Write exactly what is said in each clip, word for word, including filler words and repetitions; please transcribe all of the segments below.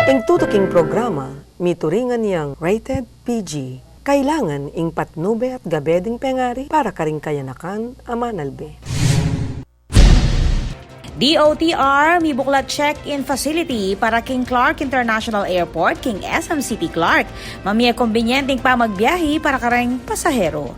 Ing tutuking programa, mituringan yang rated P G. Kailangan ing patnube at gabe ding pengari para karing kayanakan a manalbe. D O T R, mibuklat check-in facility para king Clark International Airport, king S M City Clark. Mamie kombinyenteng pamagbiahi para kareng pasahero.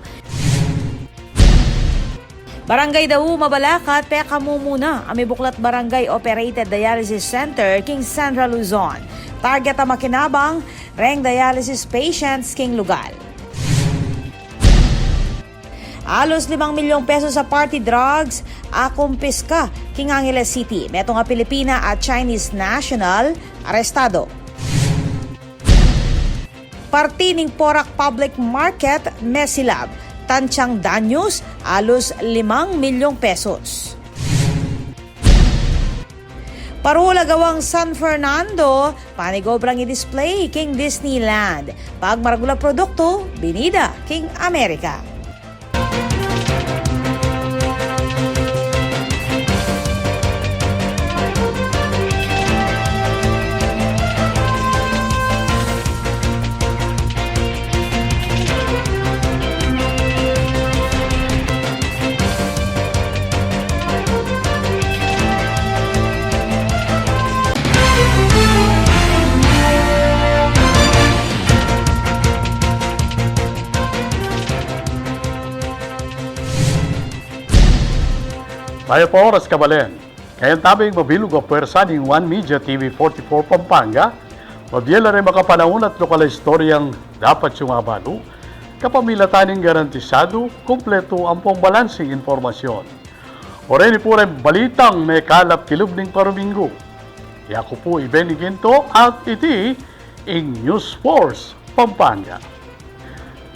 Barangay Dau, Mabalacat, pekamu muna a mibuklat barangay-operated dialysis center king Central Luzon. Target a makinabang reng dialysis patients king lugal. Alos limang milyong pesos a party drugs a kumpiska king Angeles City. Metung a Pilipina at Chinese national arestado. Parti ning Porac Public Market, mesilab. Tansyang danyus, alos limang milyong pesos. Parula Gawang San Fernando, panigobrang i-display king Disneyland. Pagmaragul a produktu, binida king Amerika. Mayap a oras, kabalen. Kayang tabing mabilug a pwersa ning One Media T V forty-four Pampanga, mabie la reng makapanaun at lokal a istoryang dapat yung abalu, kapamilatan ning garantisadu, kumpletu ampong balansing impormasyon. O reni pu reng balitang mekalap kilub ning paruminggu. Yaku pu i Benny Ginto at iti ing News Force Pampanga.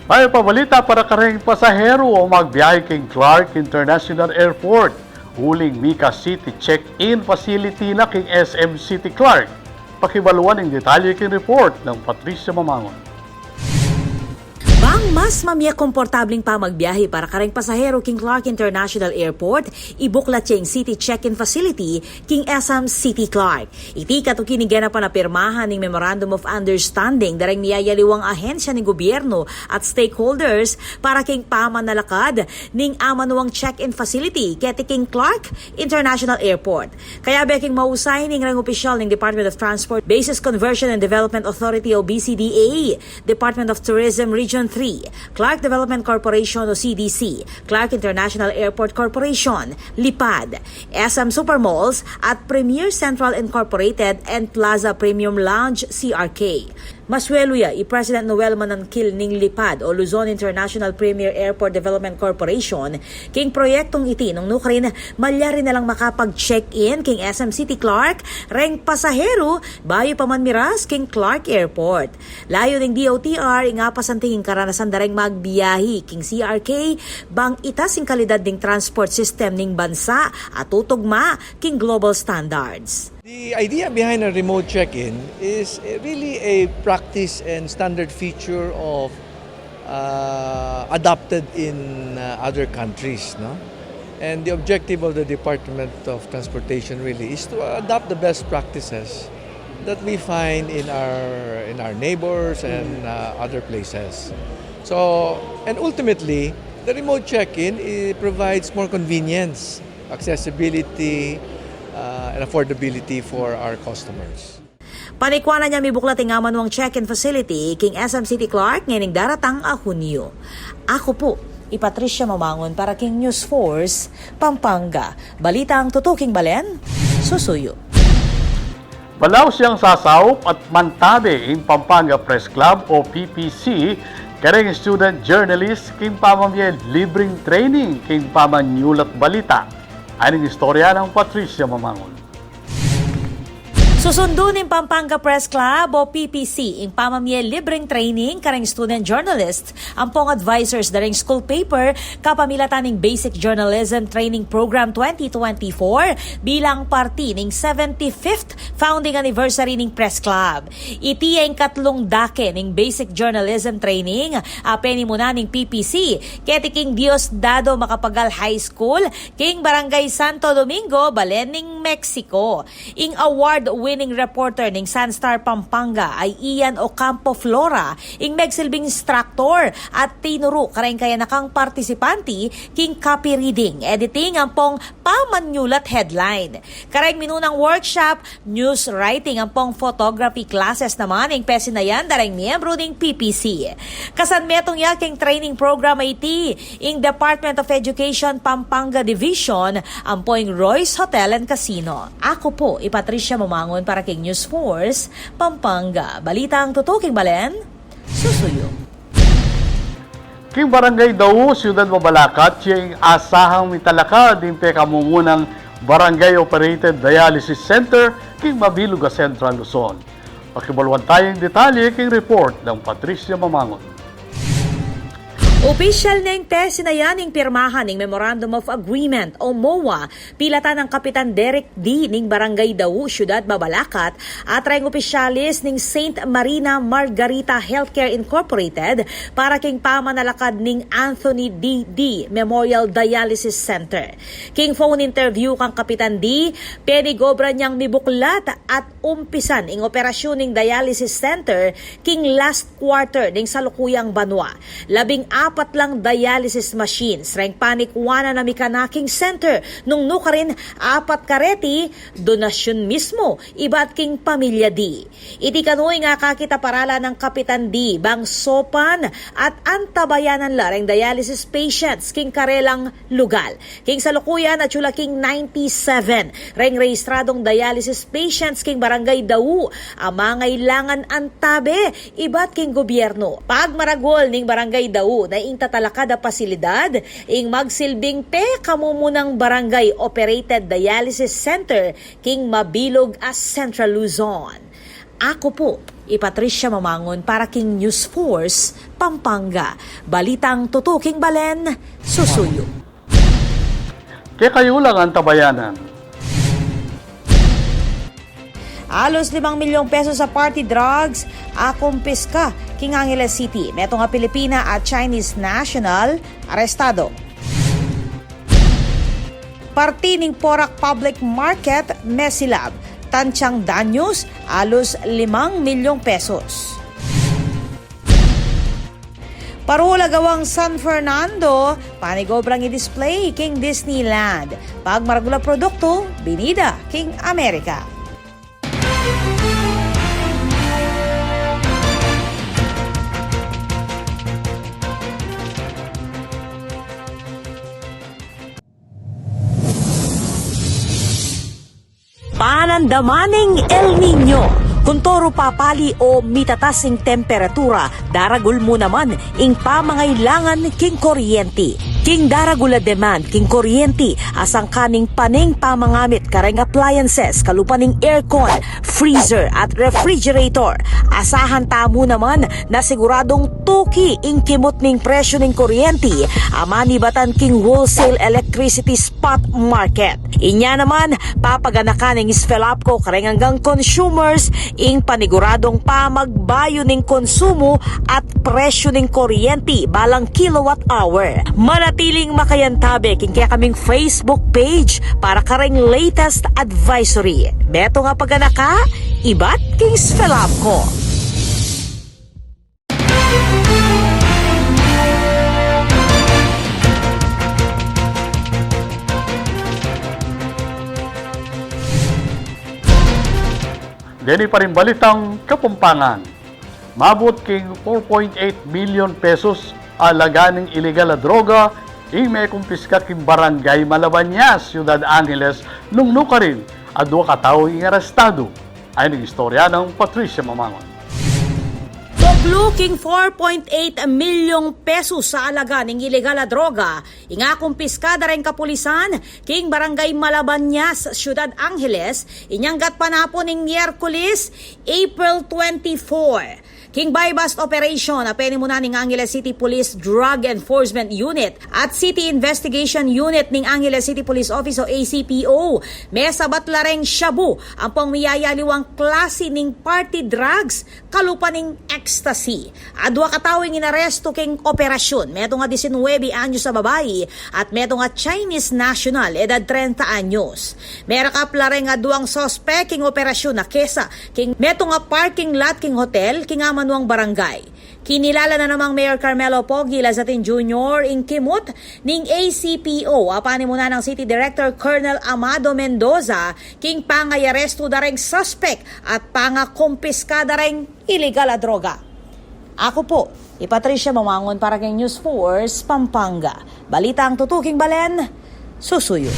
Mayap a balita para kareng pasahero a magbiyahe king Clark International Airport. Uling mika-CityCheck-in facility na king S M City Clark. Pakibaluan ing detalye king report nang Patricia Mamangon. Bang mas mamie komportabling pamagbiyahe para kareng pasahero king Clark International Airport, ibuklat ya ing CityCheck-in facility king S M City Clark. Iti katuki ning genapan a pirmahan ning Memorandum of Understanding dareng miyayaliwang ahensya ning gobyerno at stakeholders para king pamanalakad ning amanuang check-in facility keti king Clark International Airport. Kayabe king mausay ning reng opisyal ning Department of Transport, Bases Conversion and Development Authority o B C D A, Department of Tourism Region three, Clark Development Corporation o C D C, Clark International Airport Corporation, Lipad, S M Supermalls at Premier Central Incorporated and Plaza Premium Lounge, C R K. Masuelu ya i President Noel Manangkil ning Lipad o Luzon International Premier Airport Development Corporation king proyektong iti nung nukarin malyari na lang makapag-check-in king S M City Clark reng pasahero bayu pa man miras king Clark Airport. Layun ning D O T R ing apasanting ing karanasan dareng magbiyahi king C R K bang itas ing kalidad ning transport system ning bansa a tutugma king global standards. The idea behind a remote check-in is really a practice and standard feature of, uh, adopted in, uh, other countries, no? And the objective of the Department of Transportation really is to adopt the best practices that we find in our, in our neighbors and, uh, other places. So, and ultimately, the remote check-in, it provides more convenience, accessibility, uh, and affordability for our customers. Panikuanan ya mibuklat ing amanuang check-in facility king S M City Clark ngening daratang a Hunyo. Aku pu i Patricia Mamangon para king News Force Pampanga. Balitang tutuking balen, susuyu. Balaus yang sasaup at mantabe ing Pampanga Press Club o P P C kareng student journalist king pamamie libreng training king pamanyulat balita. Aning istorya nang Patricia Mamangon. Susundu ning Pampanga Press Club o P P C ing pamamie libreng training kareng student journalist ampong advisors dareng school paper kapamilatan ning Basic Journalism Training Program twenty twenty-four bilang parti ning seventy-fifth founding anniversary ning Press Club. Iti ya ing katlung dake ning Basic Journalism Training a penimuna ning P P C keti king Diosdado Macapagal High School king Barangay Santo Domingo, balen ning Mexico. Ing award Ning reporter ning Sunstar Pampanga ay Ian Ocampo Flora ing megsilbing instructor at tinuru kareng kayanakang partisipanti king copy reading, editing ampong pamanyulat headline. Kareng minunang workshop, news writing ampong photography classes naman ing pesinayan dareng miyembru ning P P C. Kasanmetung ya king training program a iti ing Department of Education Pampanga Division ampo ing Royce Hotel and Casino. Aku pu i Patricia Mamangun para king News Force Pampanga. Balitang tutuking balen, susuyu. King Barangay Dau, Syudad Mabalacat, ya ing asahang mitalakad ing pekamumunang barangay-operated dialysis center king mabilug a Central Luzon. Pakibaluan taya ing detalye king report nang Patricia Mamangun. Opisyal neng pesinayan ing pirmahan ning Memorandum of Agreement o MOA pilatan nang Kapitan Derek D ning Barangay Dau, Syudad Mabalacat, at reng opisyalis ning Saint Marina Margarita Healthcare Incorporated para king pamanalakad ning Anthony D D Memorial Dialysis Center. King phone interview kang Kapitan D, penigobra neng mibuklat at umpisan ing operasyun ning dialysis center king last quarter ning salukuyang banua. Labing apat lang dialysis machines reng panikuanan a mikana king center, nung nukarin apat kareti donasyun mismu ibat king pamilya D. Iti kanu ing akakit a paralan nang Kapitan D bang sopan at antabayanan la reng dialysis patients king karelang lugal. King salukuyan, atyu la king ninety-seven reng rehistradong dialysis patients king Barangay Dau a mangailangan antabe ibat king gobyernu. Pagmaragul ning Barangay Dau na ing tatalakad a pasilidad ing magsilbing pekamumunang barangay-operated dialysis center king mabilug a Central Luzon. Aku pu i Patricia Mamangun para king News Force Pampanga. Balitang tutuking balen, susuyu. Kekayu lang antabayanan. Alus limang milyong pesos a party drugs a kumpiska king Angeles City. Metung a Pilipina at Chinese national arestado. Parti ning Porac Public Market, mesilab, tansyang danyus alus limang milyong pesos. Parula gawang San Fernando, panigobrang i-display king Disneyland. Pagmaragul a produktu, binida king Amerika. Panandaman ning El Niño. Kuntoru papali o mitatas ing temperatura, daragul mu naman ing pamangailangan king kuryenti. King daragul a demand king kuryenti, asangka ning paneng pamangamit kareng appliances, kalupa ning aircon, freezer at refrigerator. Asahan tamu naman na siguradung tuki ing kimut ning presyu ning kuryenti a manibatan king wholesale electricity spot market. Inya naman, papaganakan ning SFELAPCO kareng anggang consumers ing paniguradung pamagbayu ning konsumu at presyu ning kuryenti balang kilowatt hour. Manatiling makayantabe king kekaming Facebook page para kareng latest advisory. Metung a paganaka ibat king SFELAPCO. Deni pa ring balitang Kapampangan. Mabut king four point eight million pesos a alaga ning ilegal a droga ing mekumpiska king Barangay Malabañas, Ciudad Angeles, nung nukarin, adua katau ing arestadu. Ayni ing istorya nang Patricia Mamangon. Tuklu king four point eight milyong pesos a alaga ning ilegal a droga ing akumpiska da reng kapulisan king Barangay Malabañas, Ciudad Angeles, inyang gatpanapun ning Miyerkules, April twenty-four. King buy-bust operation a penimunan ning Angeles City Police Drug Enforcement Unit at City Investigation Unit ning Angeles City Police Office o A C P O, mesabat la reng shabu ampong miyayaliwang klasi ning party drugs kalupa ning ecstasy. Adwa katau ing inarestu king operasyun, metung a disinwebe anyos a babai at metung a Chinese national, edad trenta anyos. Merakap la reng adwang suspek king operasyun a kesa king metung a parking lot king hotel king amanuang barangay. Kinilala na namang Mayor Carmelo Pogi Lazatin Junior ing kimut ning A C P O a panimunan nang City Director Colonel Amado Mendoza king pangayarestu da reng suspek at pangakumpiska da reng ilegal a droga. Aku pu i Patricia Mamangun para king News Force Pampanga. Balitang tutuking balen, susuyu.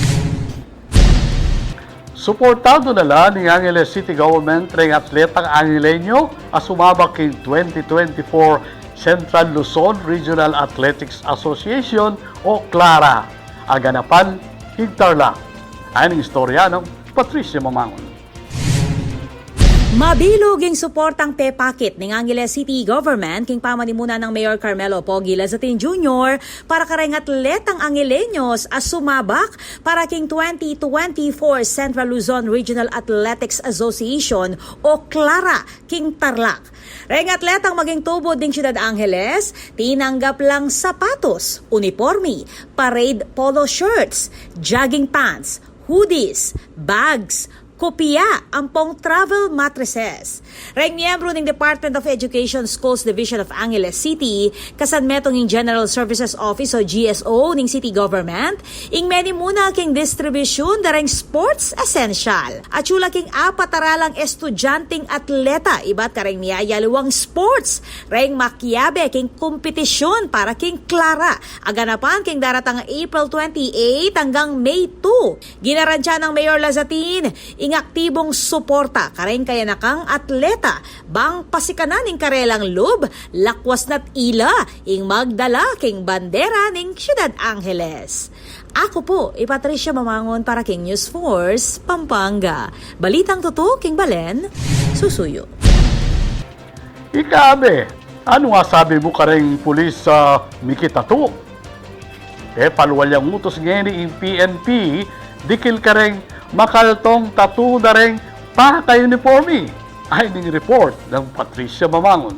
Suportadu na la ning Angeles City Government reng atletang Angelenyo a sumabak king twenty twenty-four Central Luzon Regional Athletics Association o CLARA a ganapan king Tarlac. Ayan ing istorya nang Patricia Mamangun. Mabilug ing suportang pepakit ning Angeles City Government king pamanimunan nang Mayor Carmelo Pogi Lazatin Junior para kareng atletang Angelenyos a sumabak para king twenty twenty-four Central Luzon Regional Athletics Association o CLARA king Tarlac. Reng atletang maging tubud ning Ciudad Angeles, tinanggap lang sapatos, uniporme, parade polo shirts, jogging pants, hoodies, bags, kopya, ampong travel mattresses. Reng miyembru ning Department of Education Schools Division of Angeles City, kasanmetung ing General Services Office o G S O ning City Government, ing menimuna king distribusyun da reng sports essential. Atyu la king apat a ralang estudyanteng atleta ibat kareng miyayaliwang sports reng makiabe king kompetisyun para king CLARA a ganapan king daratang April twenty-eight anggang May two. Ginarantya nang Mayor Lazatin ing aktibung suporta kareng kayanakang atleta bang pasikanan ing karelang lub, lakwas na't ila ing magdala king bandera ning Ciudad Angeles. Aku pu i Patricia Mamangun para king News Force Pampanga. Balitang tutu king balen, susuyu. Ika, abe, anu ing sabi mu kareng pulis a miki-tattoo? E, palual yang utus ngeni ing P N P dikil kareng makaltong tattoo da reng paka-uniporme. Ayan ing report nang Patricia Mamangun.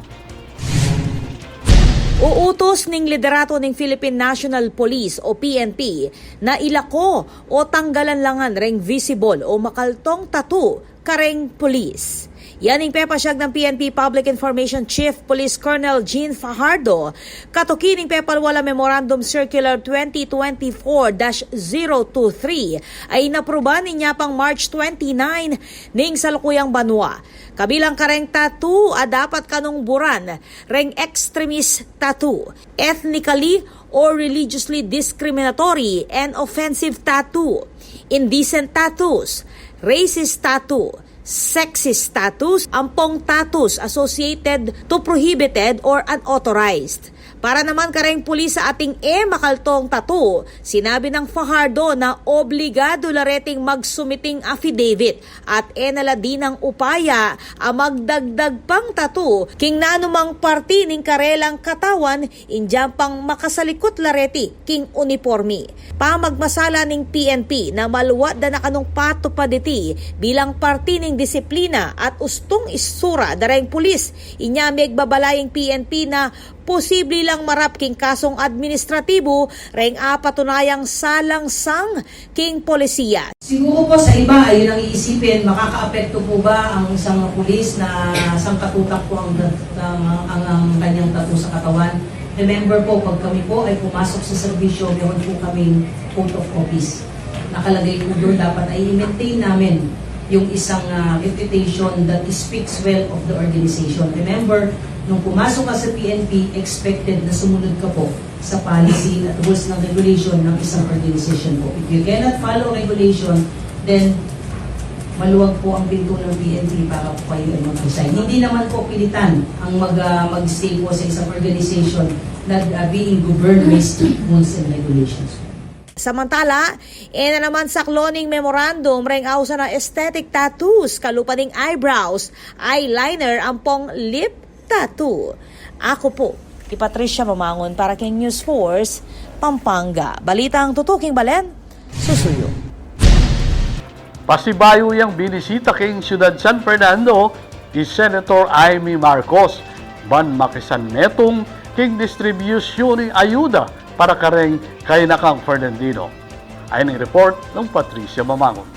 Uutus ning liderato ning Philippine National Police o P N P na ilako o tanggalan la ngan reng visible o makaltong tattoo kareng pulis. Yan ing pepasyag nang P N P Public Information Chief Police Colonel Jean Fajardo katuki ning pepalual a Memorandum Circular twenty twenty-four dash zero two three a inapruban inya pang March twenty-nine ning salukuyang banua. Kabilang kareng tattoo a dapat kanung buran reng extremist tattoo, ethnically or religiously discriminatory and offensive tattoo, indecent tattoos, racist tattoo, sexist tattoos, ampong tattoos associated to prohibited or unauthorized. Para naman kareng pulis a ating e makaltong tattoo, sinabi nang Fajardo na obligado la reting magsumiting affidavit at e na la dinang upaya a magdagdag pang tattoo king nanumang parti ning karelang katawan, inyang pang makasalikut la reti king uniporme. Pamagmasala ning P N P na maluat da na kanung patupad iti bilang parti ning disiplina at ustung isura da reng pulis, inya megbabala ing P N P na posible lang marap king kasung administratibu reng apatunayang salangsang king polisiya. Siguro po sa iba, ayun ang iisipin, makakaapekto po ba ang isang pulis na sangkatutak po ang, ang, ang, ang kanyang tattoo sa katawan? Remember po, pag kami po ay pumasok sa serbisyo, meron po kaming oath of office. Nakalagay po doon, dapat ay i-maintain namin yung isang, ah, reputation that speaks well of the organization. Remember, nung pumasok ka sa P N P, expected na sumunod ka po sa policy at rules ng regulation ng isang organization po. If you cannot follow regulation, then maluwag po ang pinto ng P N P para po kayo ay mag-resign. Hindi naman po pilitan ang mag, ah, mag-stay po sa isang organization na, ah, being governed by strict rules and regulations. Samantala, e na naman saklaw ning memorandum reng ausan a aesthetic tattoos kalupa ning eyebrows, eyeliner, ampong lip Tatu. Aku pu i Patricia Mamangun para king News Force Pampanga. Balitang tutuking balen, susuyu. Pasibayu yang binisita king Syudad San Fernando i Senator Imee Marcos ban makisanmetung king distribusyun ning ayuda para kareng kainakang Fernandino. Ayan ing report nang Patricia Mamangun.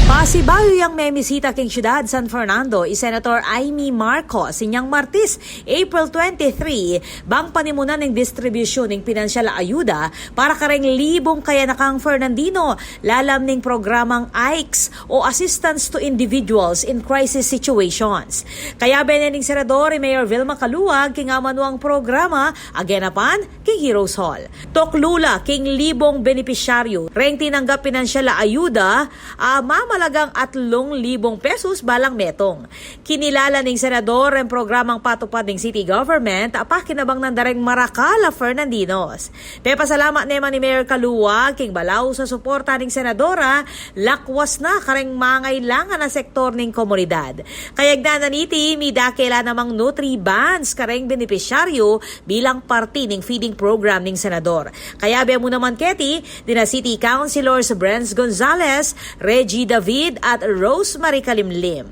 Pasibayu yang memisita king Syudad San Fernando i Senator Imee Marcos inyang Martis, April twenty-three, bang panimunan ing distribusyun ning pinansyal a ayuda para kareng libung kainakang Fernandino lalam ning programang AICS o Assistance to Individuals in Crisis Situations. Kayabe ne ning senador i Mayor Vilma Caluag king amanuang programa a genapan king Heroes Hall. Tuklu la king libung benepisyaryu reng tinanggap pinansyal a ayuda a mamalagang atlung libung pesus balang metung. Kinilala ning senador reng programang patupad ning city government a pakinabang nang dareng marakal a Fernandinos. Pepasalamat ne man i Mayor Caluag king balaus a suporta ning senadora, lakwas na kareng mangailangan a sektor ning komunidad. Kayagnan na niti, midakela namang nutri bands kareng benepisyaryu bilang parti ning feeding program ning senador. Kayabe mu naman keti, dina City Councilors Brens Gonzales, Reggie David at Rosemary Kalimlim.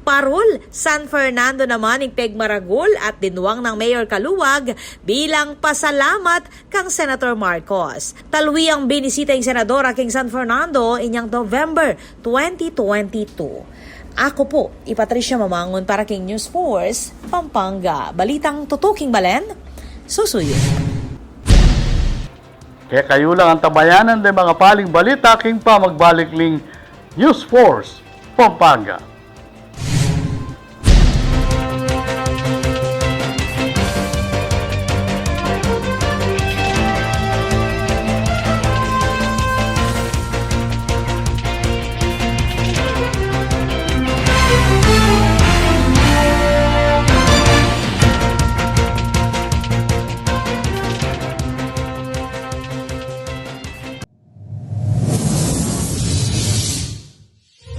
Parul, San Fernando naman ing pegmaragul at dinuang nang Mayor Caluag bilang pasalamat kang Senator Marcos. Talwi yang binisita ing senadora king San Fernando inyang November twenty twenty-two. Aku pu i Patricia Mamangun para king News Force Pampanga. Balitang tutuking balen, susuyu. Kekayu lang antabayanan deng mapaling balita king pamagbalik ning News Force Pampanga.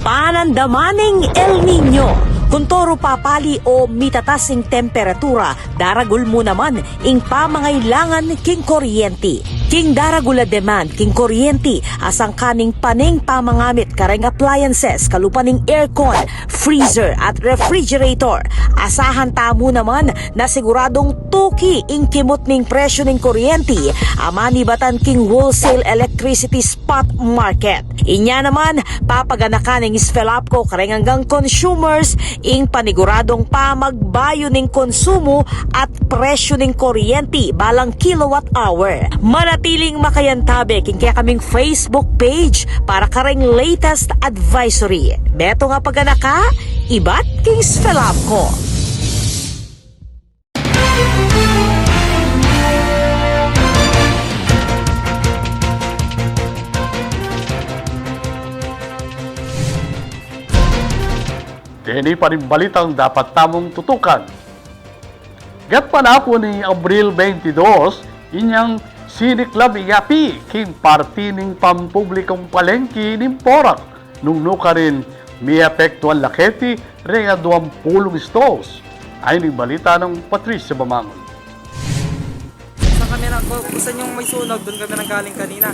Panandaman ning El Niño. Kuntoru papali o mitatas ing temperatura, daragul mu naman ing pamangailangan king kuryenti. King daragul a demand king kuryenti, asangka ning paneng pamangamit kareng appliances, kalupa ning aircon, freezer at refrigerator. Asahan tamu naman na siguradung tuki ing kimut ning presyu ning kuryenti a manibatan king wholesale electricity spot market. Inya naman, papaganakan ning SFELAPCO kareng anggang consumers ing paniguradung pamagbayu ning konsumu at presyu ning kuryenti balang kilowatt hour. Manatiling makayantabe king kekaming Facebook page para kareng latest advisory. Metung a paganaka ibat king SFELAPCO. Deni pa ring balitang dapat tamung tutukan. Gatpanapun ning Abril twenty-two, inyang siniklab ing api king parti ning pampublikung palengki ning Porac, nung nukarin miapektuan la keti reng aduang pulung stalls. Ayan ing balita nang Patricia Bamangon. Saan kami na, ku-, kung saan yung may sunog, dun kami nanggaling kanina.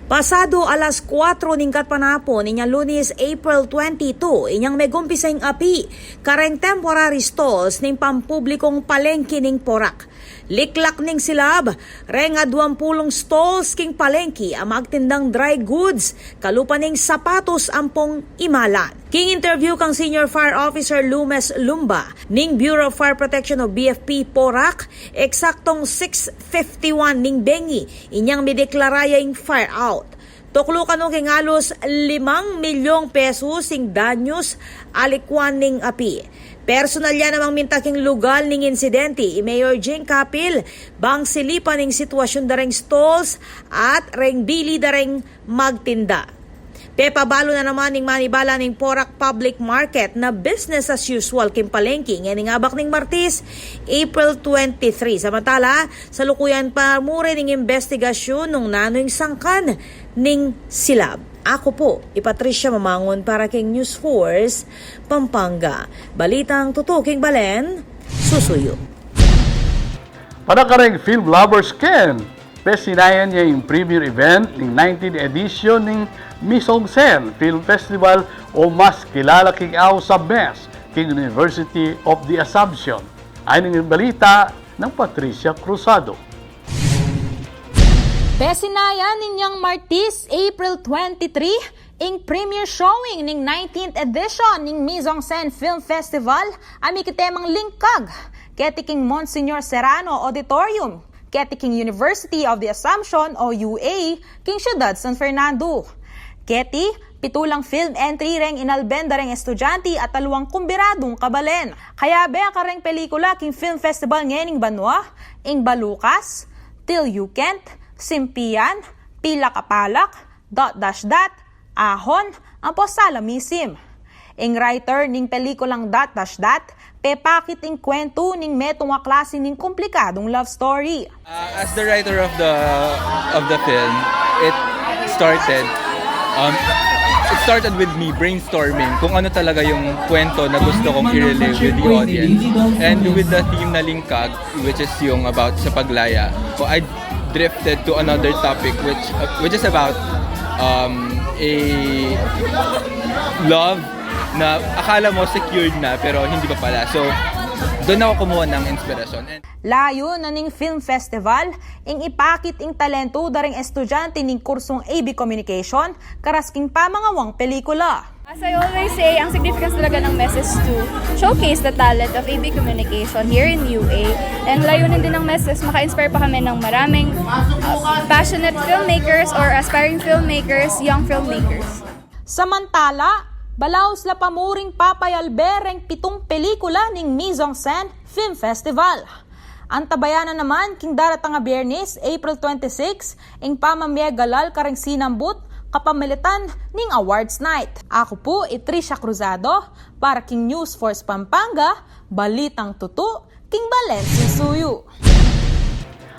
Pasado alas kuwatro ning gatpanapun inyang Lunes, April twenty-two, inyang megumpisa ing api kareng temporary stalls ning pampublikung palengki ning Porac. Liklak ning silab reng aduang pulung stalls king palengki a magtindang dry goods, kalupa ning sapatos ampong imalan. King interview kang Senior Fire Officer Lumes Lumba ning Bureau of Fire Protection o B F P Porac, eksaktong six fifty-one ning bengi inyang mideklara ya ing fire out. Tuklu kanu king alus limang milyong pesos ing danyus a likuan ning api. Personal ya namang minta king lugal ning insidente i Mayor Jing Capil bang silipan ing sitwasyun da reng stalls at reng bili da reng magtinda. Pepabalu na naman ning manibala ning Porac Public Market na business as usual king palengke ngening abak ning Martis, April twenty-three. Samantala, salukuyan pa mu rin ing imbestigasyun nung nanu ing sangkan ning silab. Aku pu i Patricia Mamangun para king News Force Pampanga. Balitang tutuking balen, susuyu. Para kareng film lovers ken, pesinayan ya ing premiere event ning nineteenth edition ning Mise en Scène Film Festival o mas kilala king au sa MESC king University of the Assumption. Ayni ing balita nang Patricia Cruzado. Pesinayan ninyang Martis, April twenty-three, ing premiere showing ning nineteenth edition ning Mise en Scène Film Festival a mikitemang lingkag keti king Monsignor Serrano Auditorium, keti king University of the Assumption o U A, king Syudad San Fernando. Keti, pitu lang film entry reng inalben da reng estudyante at aluang kumbiradung kabalen. Kayabe a kareng pelikula king film festival ngening banua, ing Balukas, Till You Can't, Simpian, Pilak a Palak, Dot Dash Dot, Ahon, ampo Salamisim. Ing writer ning pelikulang Dot Dash Dot, pepakit ing kwentu ning metung a klase ning komplikadung love story. Uh, as the writer of the of the film, it started um, it started with me brainstorming kung ano talaga yung kwento na gusto kong i-relay with the audience. And with the theme na lingkag, which is yung about sa paglaya, so I drifted to another topic which uh, which is about um, a love na akala mo secured na pero hindi pa pala. So, doon ako kumuha ng inspirasyon. And Layun na ning film festival ing ipakit ing talentu da ring estudyante ning kursung A B Communication karas king pamangawang pelikula. As I always say, ang significance talaga ng MESC is to showcase the talent of A B Communication here in U A. And layunin din ng MESC is maka-inspire pa kami ng maraming uh, passionate filmmakers or aspiring filmmakers, young filmmakers. Samantala, balaus la pa mu ring papayalbe reng pitung pelikula ning Mise en Scène Film Festival. Antabayanan naman king daratang a Biyernes, April twenty-six, ing pamamie galal kareng sinambut kapamilatan ning awards night. Aku pu i Tricia Cruzado para king News Force Pampanga, balitang tutu king balen susuyu.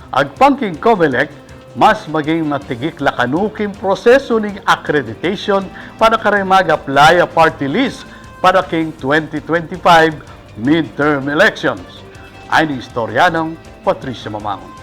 Agpang king Comelec, mas maging matigik la kanu king prosesu ning accreditation para kareng mag-apply a party list para king twenty twenty-five midterm elections. Ayni ing istorya nang Patricia Mamangun.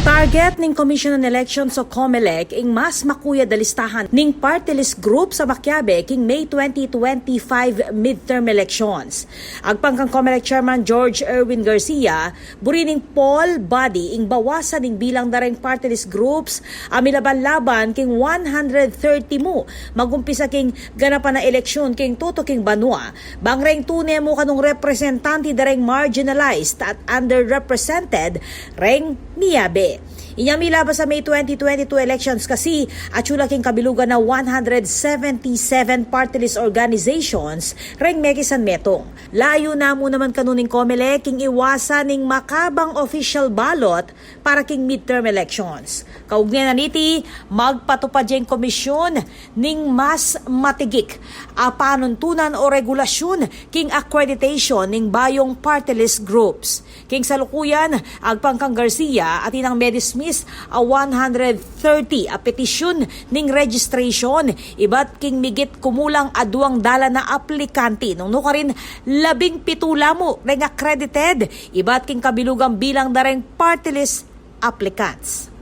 Target ning Commission on Elections o Comelec ing mas makuyad a listahan ning party list groups a makiabe king May twenty twenty-five midterm elections. Agpang kang Comelec Chairman George Erwin Garcia, buri ning poll body ing bawasan ing bilang da reng party list groups a milaban-laban king one hundred thirty mu magumpisa king ganapan a eleksyon king tutuking banua, bang reng tune mu kanung representante da reng marginalized at underrepresented reng miabe. Inya milaban sa May twenty twenty-two elections kasi, atyu la king kabilugan a one hundred seventy-seven party list organizations reng mekisan metung. Layu na mu naman kanu ning Comelec ing iwasan ning makabang official ballot para king midterm elections. Kaugnay na niti, magpatupad ya ing komisyon ning mas matigik a panuntunan o regulasyun king accreditation ning bayung party list groups. King salukuyan, agpang kang Garcia, atin nang me-dismiss a one hundred thirty a petisyun ning registration ibat king migit kumulang a duang dalan a aplikante, nung nukarin labing pitu la mu reng accredited ibat king kabilugan bilang da reng party list applicants.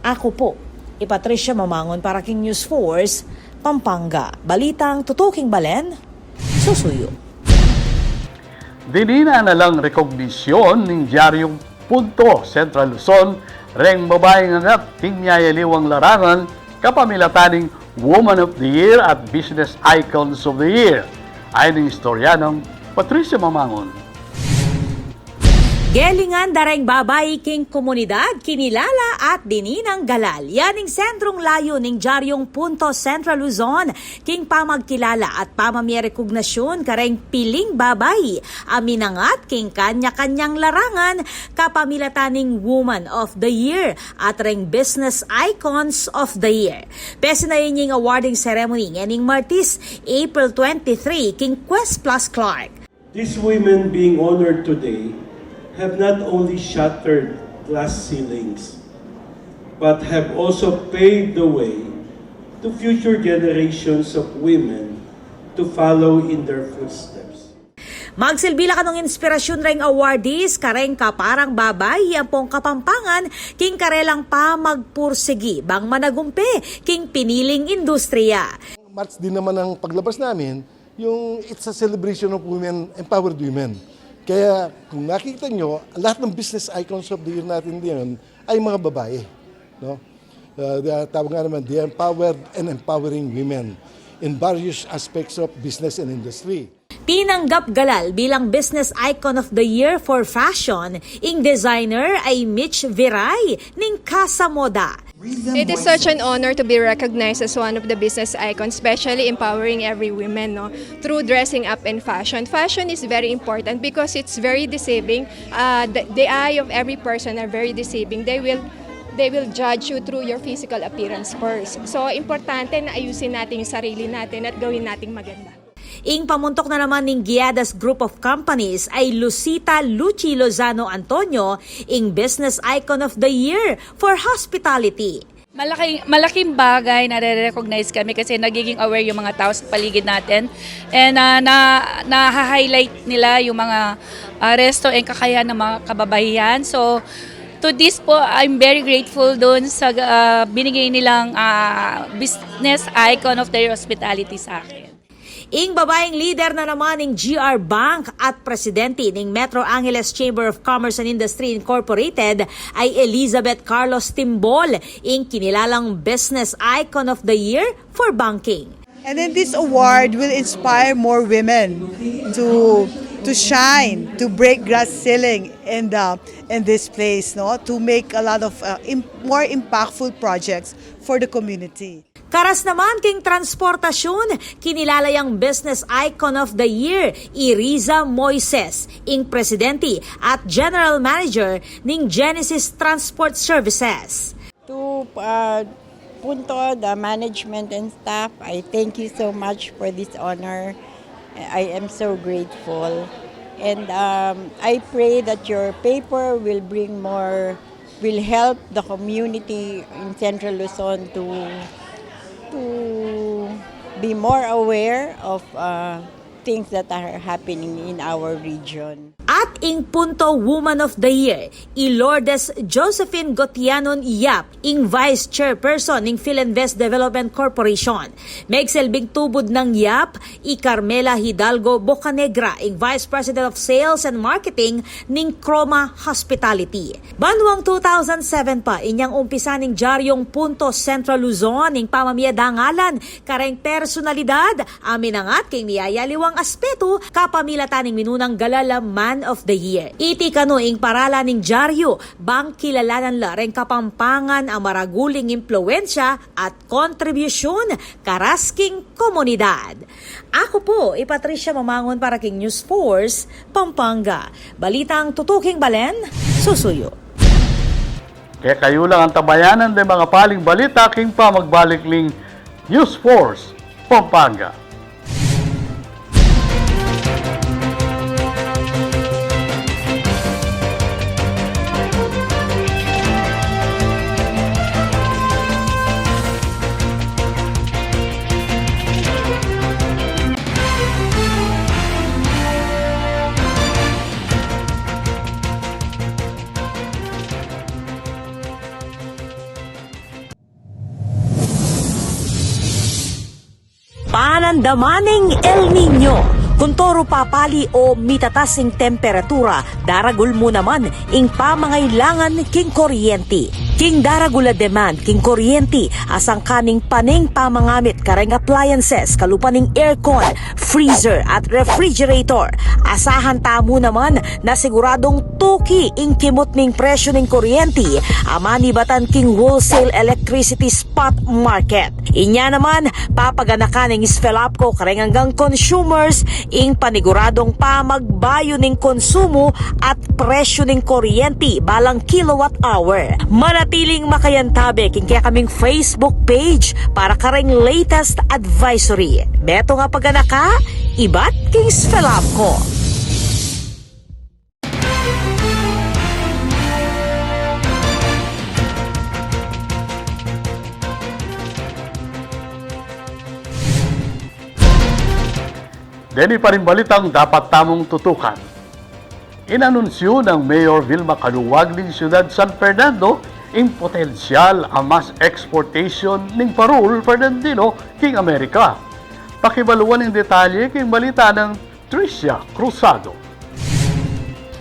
Aku pu i Patricia Mamangun para king News Force Pampanga. Balitang tutuking balen, susuyu. Dinina na lang rekognisyon ning Dyaryung Punto Central Luzon reng babaing angat king miyayaliwang larangan kapamilatan ning Woman of the Year at Business Icons of the Year. Ayni ing istorya nang Patricia Mamangun. Gelingan da reng babai king komunidad, kinilala at dininang galal. Yan ing sentrung layu ning Dyaryung Punto Central Luzon, king pamagkilala at pamamie rekognisyun kareng piling babai a minangat king kanya-kanyang larangan, kapamilatan ning Woman of the Year at reng Business Icons of the Year. Pesinayan ing awarding ceremony ngening Martes, April twenty-three, king Quest Plus Clark. These women being honored today have not only shattered glass ceilings, but have also paved the way to future generations of women to follow in their footsteps. Magsilbi la kanung inspirasyun reng awardees kareng kaparang babai ampong Kapampangan king karelang pamagpursigi bang managumpe king piniling industriya. March din naman ang paglabas namin, yung it's a celebration of women, empowered women. Kaya kung nakikita nyo, lahat ng business icons of the year natin din ay mga babae. No? Uh, the, tawag nga naman, they empowered and empowering women in various aspects of business and industry. Tinanggap galal bilang Business Icon of the Year for Fashion ing designer ay Mitch Viray ning Casa Moda. It is such an honor to be recognized as one of the business icons, especially empowering every woman, no, through dressing up and fashion. Fashion is very important because it's very deceiving. Uh, the, the eye of every person are very deceiving. They will they will judge you through your physical appearance first. So, importante na ayusin natin yung sarili natin at gawin nating maganda. Ing pamuntuk na naman ning Giadas Group of Companies ay Lucita Luchi Lozano Antonio, ing Business Icon of the Year for Hospitality. Malaki, malaking bagay na re-recognize kami kasi nagiging aware yung mga tao sa paligid natin. And, ah, na, na-highlight nila yung mga, ah, resto and kakayahan ng mga kababaihan. So, to this po, I'm very grateful dun sa, ah, binigay nilang, ah, Business Icon of the Year Hospitality sa akin. Ing babaeng lider na naman ning G R Bank at presidente ning Metro Angeles Chamber of Commerce and Industry Incorporated ay Elizabeth Carlos Timbol, ing kinilalang Business Icon of the Year for Banking. And then this award will inspire more women to to shine, to break glass ceiling in the in this place, no, to make a lot of uh, im- more impactful projects for the community. Karas naman king transportasyun, kinilala yang Business Icon of the Year i Riza Moises, ing presidente at general manager ning Genesis Transport Services. To uh, Punto, the management and staff, I thank you so much for this honor. I am so grateful. And um, I pray that your paper will bring more, will help the community in Central Luzon to to be more aware of uh, things that are happening in our region. At ing Punto Woman of the Year, i Lourdes Josephine Gotianon Yap, ing Vice Chairperson ning Filinvest Development Corporation. Megsilbing tubud nang Yap i Carmela Hidalgo Bocanegra, ing Vice President of Sales and Marketing ning Croma Hospitality. Banwang two thousand seven pa inyang umpisa ning Dyaryung Punto Central Luzon ing pamamie dangalan kareng personalidad a minangat king miyayaliwang aspetu, kapamilatan ning minunang galal a Man of the Year. Iti kanu ing paralan ning dyaryu bang kilalanan la reng Kapampangan a maraguling impluensya at kontribusyun karas king komunidad. Aku pu i Patricia Mamangun para king News Force Pampanga. Balitang tutuking balen, susuyu. Kekayu lang antabayanan deng mga paling balita king pamagbalik ning News Force Pampanga. Panandaman ning El Niño. Kuntoru papali o mitatas ing temperatura, daragul mu naman ing pamangailangan king kuryenti. King daragul a demand king kuryenti a sangkan ning paning pamangamit kareng appliances kalupa ning aircon, freezer at refrigerator, asahan tamu naman na siguradung tuki ing kimut ning presyu ning kuryenti a manibatan king wholesale electricity spot market. Inya naman, papaganakan ning SFELAPCO kareng anggang consumers ing paniguradung pamagbayu ning konsumu at presyu ning kuryenti balang kilowatt hour. Manatiling makayantabe king kekaming Facebook page para kareng latest advisory. Beto nga paganaka, ibat king SFELAPCO. Deni pa ring balitang dapat tamung tutukan. Inanunsyu nang Mayor Vilma Caluag ning Siyudad San Fernando ing potensyal a mass exportation ning parul Fernandino king Amerika. Pakibaluan ing detalye king balita nang Tricia Cruzado.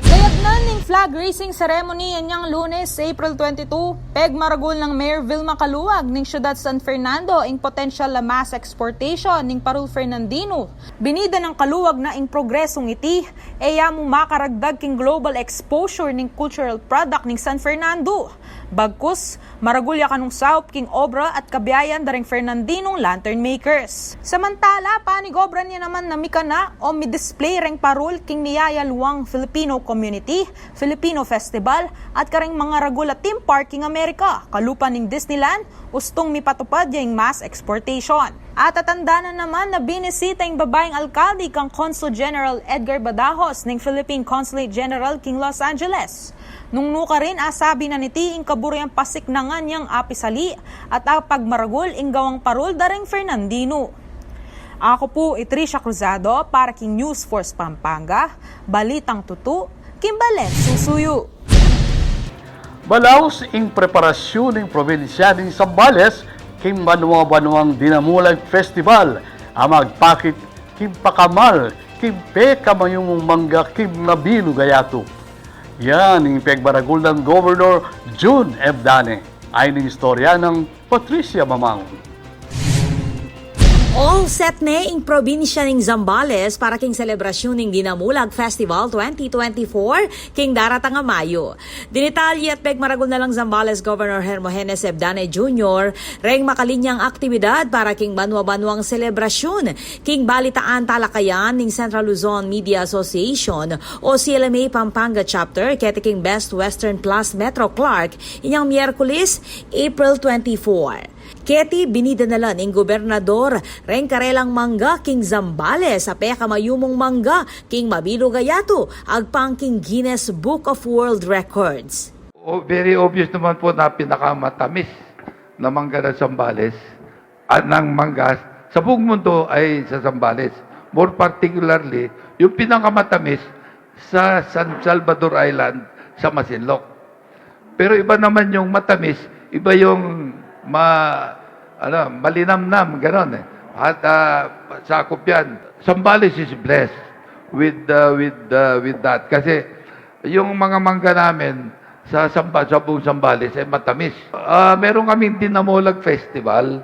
Gayad na ning flag raising ceremony inyang Lunes, April twenty-two, pegmaragul nang Mayor Vilma Caluag ning Siyudad San Fernando ing potensyal a mass exportation ning parul Fernandino. Binida nang Caluag na ing progresung iti e ya mu makaragdag king global exposure ning cultural product ning San Fernando. Bagkus, maragul ya kanung saup king obra at kabiayan da reng Fernandinong lantern makers. Samantala, panigobran ya naman na mikana o midisplay reng parul king miyayaluang Filipino community, Filipino festival, at kareng mangaragul a theme park king Amerika, kalupa ning Disneyland, ustung mipatupad ya ing mass exportation. Atatandanan naman na binisita ing babaing alkalde kang Consul General Edgar Badajos ning Philippine Consulate General king Los Angeles. Nung nukarin, asabi na niti ing kaburiang pasiknangan yang apisali at apagmaragul ing gawang parul da reng Fernandino. Aku pu i Tricia Cruzado para king News Force Pampanga, balitang tutu, king balen susuyu. Malaus ing preparasyun ning probinsya ning Zambales king banwa-banwang Dinamulag Festival a magpakit king pakamal king pekamayumung mangga king mabilug a yatu. Yan ing pegmaragul nang Governor Jun Evdane. Ay ning istorya nang Patricia Mamangun. All set ne ing probinsya ning Zambales para king selebrasyun ning Dinamulag Festival twenty twenty-four king daratang a Mayo. Dinitalye at pegmaragul na lang Zambales Governor Hermogenes Evdane Junior reng makalinyang aktibidad para king banwa-banwang selebrasyun king balitaan talakayan ning Central Luzon Media Association o C L M A Pampanga Chapter keti king Best Western Plus Metro Clark inyang Miyerkules, April twenty-four. Keti binida na la ning gobernador reng karelang mangga king Zambales a pekamayumung mangga king mabilug a yatu agpang king Guinness Book of World Records. O, very obvious naman po na pinakamatamis na mangga ng Zambales, at ng mangga sa buong mundo ay sa Zambales. More particularly, yung pinakamatamis sa San Salvador Island, sa Masinloc. Pero iba naman yung matamis, iba yung ma-, ano, malinamnam, ganon eh. At, ah, sakop yan. Zambales is blessed with, uh, with, uh, with that. Kasi yung mga mangga namin sa Samba-, sa buong Zambales ay matamis. Ah, meron kaming Dinamulag Festival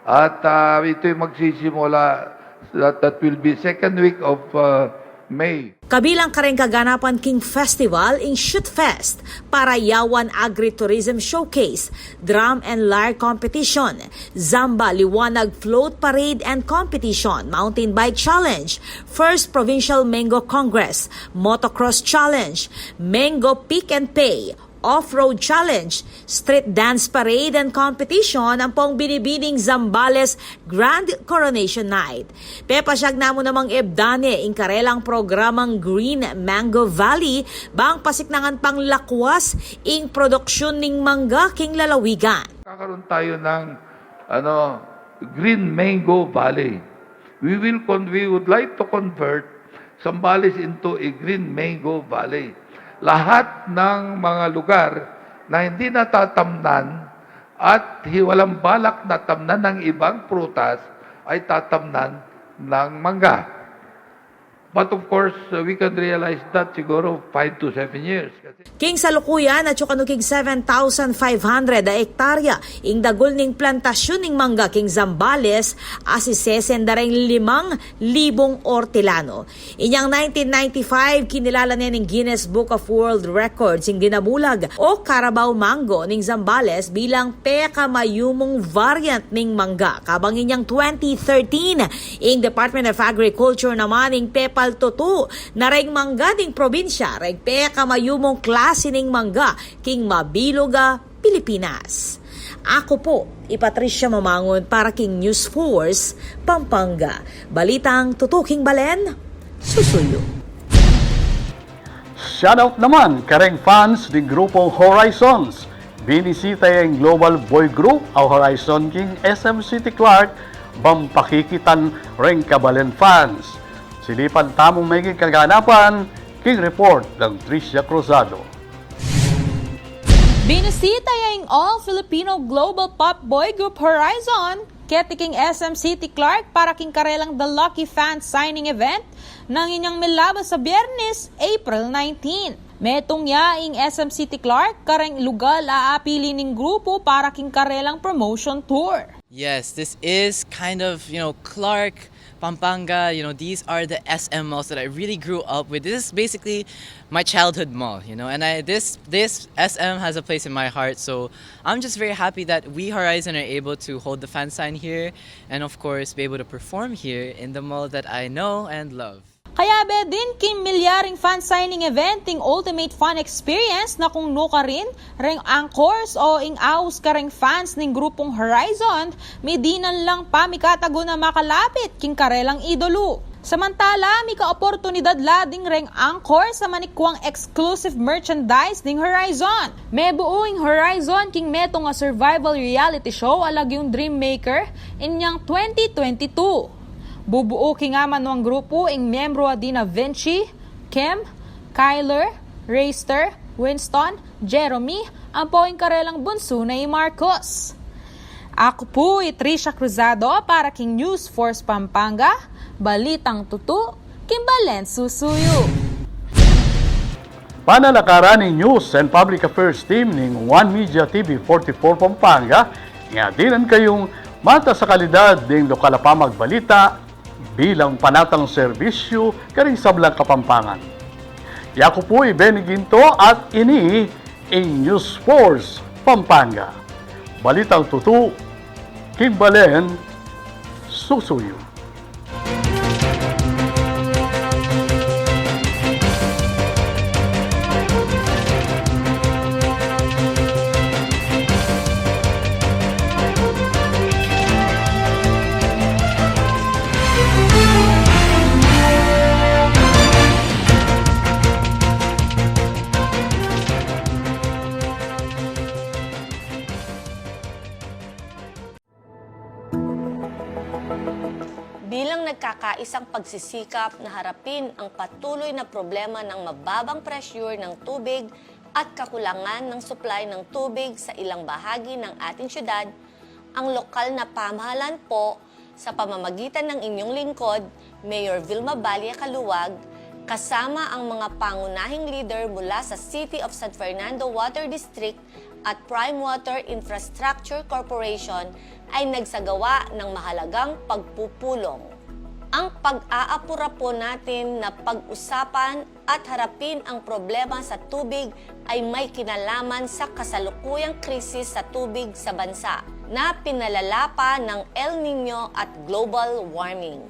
at, ah, ito'y magsisimula, that, that will be second week of, uh, May. Kabilang kareng kaganapan king festival ing Shoot Fest, Parayawan Agritourism Showcase, Drum and Lyre Competition, Zamba Liwanag Float Parade and Competition, Mountain Bike Challenge, First Provincial Mango Congress, Motocross Challenge, Mango Pick and Pay, Off-Road Challenge, Street Dance Parade and Competition, ampong binibining Zambales Grand Coronation Night. Pepasyag na mu namang Evdane ing karelang programang Green Mango Valley, bang pasiknangan pang lakwas ing produksyon ning mangga king lalawigan. Kakaroon tayo ng, ano, Green Mango Valley. We will con-, we would like to convert Zambales into a green mango valley. Lahat ng mga lugar na hindi natatamnan at hi-, walang balak na tamnan ng ibang prutas ay tatamnan ng mangga. But of course, uh, we can realize that siguro five to seven years. King salukuyan, atiu kanu king seven thousand five hundred a ektarya ing dagul ning plantasyun ning mangga king Zambales, a sisesen da reng limang libung ortilano. Inyang nineteen ninety-five, kinilala ne ning Guinness Book of World Records ing dinamulag o Carabao Mango ning Zambales bilang pekamayumung variant ning mangga. Kabang inyang twenty thirteen, ing Department of Agriculture naman ing pepaltutu na reng mangga ning probinsya, reng pekamayumung klase ning mangga king mabilug a Pilipinas. Aku pu i Patricia Mamangun para king News Force Pampanga. Balitang tutuking balen, susuyu. Shoutout naman kareng fans ning grupung Horizons. Binisita ya ing global boy group a Horizon king S M City Clark bang pakikitan reng kabalen fans. Silipan tamung meging kaganapan king report nang Tricia Cruzado. Binisita ya ing all-Filipino global pop boy group Horizon keti king S M City Clark para king karelang The Lucky Fan Signing Event nang inyang milabas a Biyernes, April nineteen. Metung ya ing S M City Clark kareng lugal a apili ning grupu para king karelang promotion tour. Yes, this is kind of, you know, Clark, Pampanga, you know, these are the S M malls that I really grew up with. This is basically my childhood mall, you know, and I this this S M has a place in my heart, so I'm just very happy that we Horizon are able to hold the fan sign here and of course be able to perform here in the mall that I know and love. Kayabe din king milyaring fan signing event ing Ultimate Fan Experience na kung nukarin reng anchors o ing aus kareng fans ning grupung Horizon, mi dinan lang pamikatagun a makalapit king karelang idolu. Samantala, mika-oportunidad la ding reng anchors a manikwang exclusive merchandise ning Horizon. Mebuu ing Horizon king metung a survival reality show a lagyung Dream Maker inyang twenty twenty-two. Bubuu king amanuang grupu ing miyembru a dina Vinci, Kim, Kyler, Rayster, Winston, Jeremy, ampo ing karelang bunsu na i Marcos. Aku pu i Tricia Cruzado para king News Force Pampanga, balitang tutu, king balen susuyu. Panalakaran ning News and Public Affairs Team ning One Media T V forty-four Pampanga, nga dinan kayung matas a kalidad ning lokal a pamagbalita bilang panatang serbisyu karing sablang Kapampangan. Yaku pu i Benny Ginto at ini ing News Force Pampanga. Balitang tutu, king balen susuyu. Bilang nagkakaisang pagsisikap na harapin ang patuloy na problema ng mababang pressure ng tubig at kakulangan ng supply ng tubig sa ilang bahagi ng ating syudad, ang lokal na pamahalaan po, sa pamamagitan ng inyong lingkod, Mayor Vilma Balle Caluag, kasama ang mga pangunahing leader mula sa City of San Fernando Water District at Prime Water Infrastructure Corporation, ay nagsagawa ng mahalagang pagpupulong. Ang pag-aapura po natin na pag-usapan at harapin ang problema sa tubig ay may kinalaman sa kasalukuyang krisis sa tubig sa bansa na pinalala pa ng El Niño at global warming.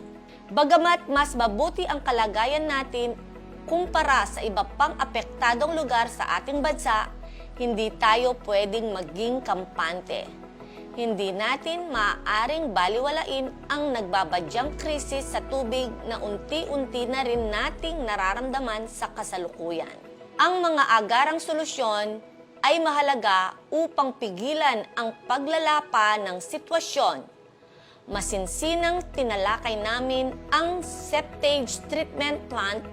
Bagamat mas mabuti ang kalagayan natin kumpara sa iba pang apektadong lugar sa ating bansa, hindi tayo pwedeng maging kampante. Hindi natin maaaring baliwalain ang nagbabadyang krisis sa tubig na unti-unti na rin nating nararamdaman sa kasalukuyan. Ang mga agarang solusyon ay mahalaga upang pigilan ang paglala pa ng sitwasyon. Masinsinang tinalakay namin ang septage treatment plant,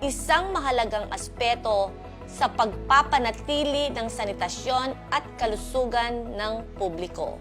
isang mahalagang aspeto sa pagpapanatili ng sanitasyon at kalusugan ng publiko.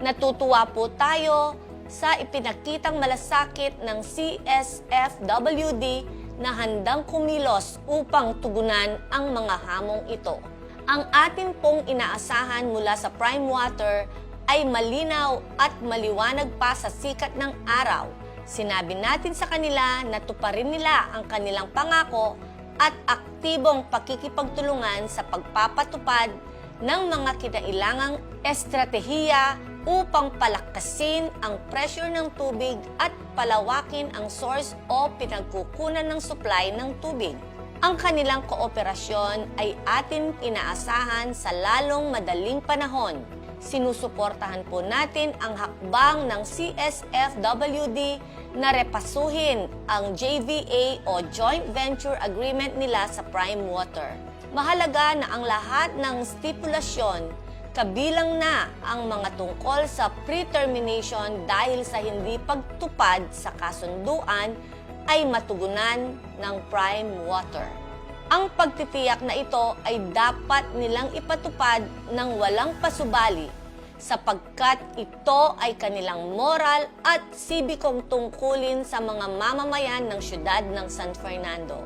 Natutuwa po tayo sa ipinakitang malasakit ng C S F W D na handang kumilos upang tugunan ang mga hamong ito. Ang atin pong inaasahan mula sa Prime Water ay malinaw at maliwanag pa sa sikat ng araw. Sinabi natin sa kanila na tuparin nila ang kanilang pangako at aktibong pakikipagtulungan sa pagpapatupad ng mga kinailangang estratehiya upang palakasin ang pressure ng tubig at palawakin ang source o pinagkukunan ng supply ng tubig. Ang kanilang kooperasyon ay atin inaasahan sa lalong madaling panahon. Sinusuportahan po natin ang hakbang ng C S F W D na repasuhin ang J V A o Joint Venture Agreement nila sa Prime Water. Mahalaga na ang lahat ng stipulasyon, kabilang na ang mga tungkol sa pre-termination dahil sa hindi pagtupad sa kasunduan, ay matugunan ng Prime Water. Ang pagtitiyak na ito ay dapat nilang ipatupad ng walang pasubali, sapagkat ito ay kanilang moral at sibikong tungkulin sa mga mamamayan ng siyudad ng San Fernando.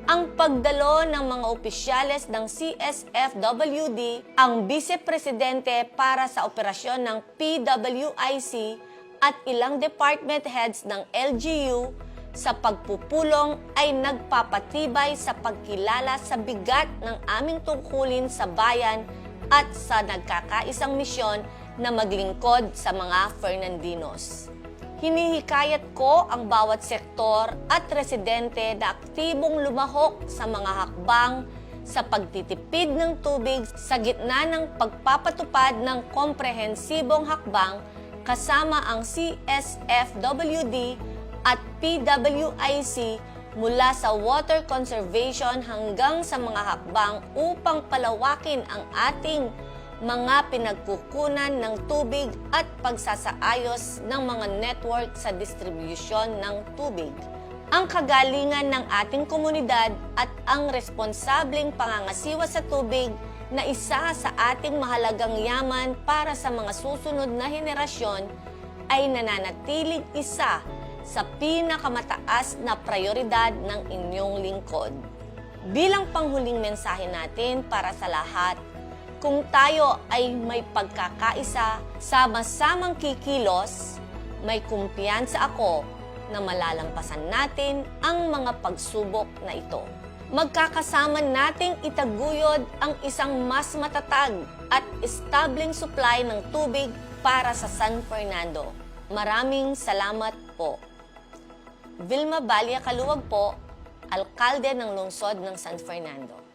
Ang pagdalo ng mga opisyales ng C S F W D, ang bise presidente para sa operasyon ng P W I C, at ilang department heads ng L G U sa pagpupulong ay nagpapatibay sa pagkilala sa bigat ng aming tungkulin sa bayan at sa nagkakaisang misyon na maglingkod sa mga Fernandinos. Hinihikayat ko ang bawat sektor at residente na aktibong lumahok sa mga hakbang sa pagtitipid ng tubig sa gitna ng pagpapatupad ng komprehensibong hakbang kasama ang C S F W D at P W I C, mula sa water conservation hanggang sa mga hakbang upang palawakin ang ating mga pinagkukunan ng tubig at pagsasaayos ng mga network sa distribusyon ng tubig. Ang kagalingan ng ating komunidad at ang responsableng pangangasiwa sa tubig na isa sa ating mahalagang yaman para sa mga susunod na henerasyon ay nananatiling isa sa pinakamataas na prayoridad ng inyong lingkod. Bilang panghuling mensahe natin para sa lahat, kung tayo ay may pagkakaisa, sama-samang kikilos, may kumpiyansa ako na malalampasan natin ang mga pagsubok na ito. Magkakasama nating itaguyod ang isang mas matatag at estableng supply ng tubig para sa San Fernando. Maraming salamat po. Vilma Balia Caluag po, Alkalde ng Lungsod ng San Fernando.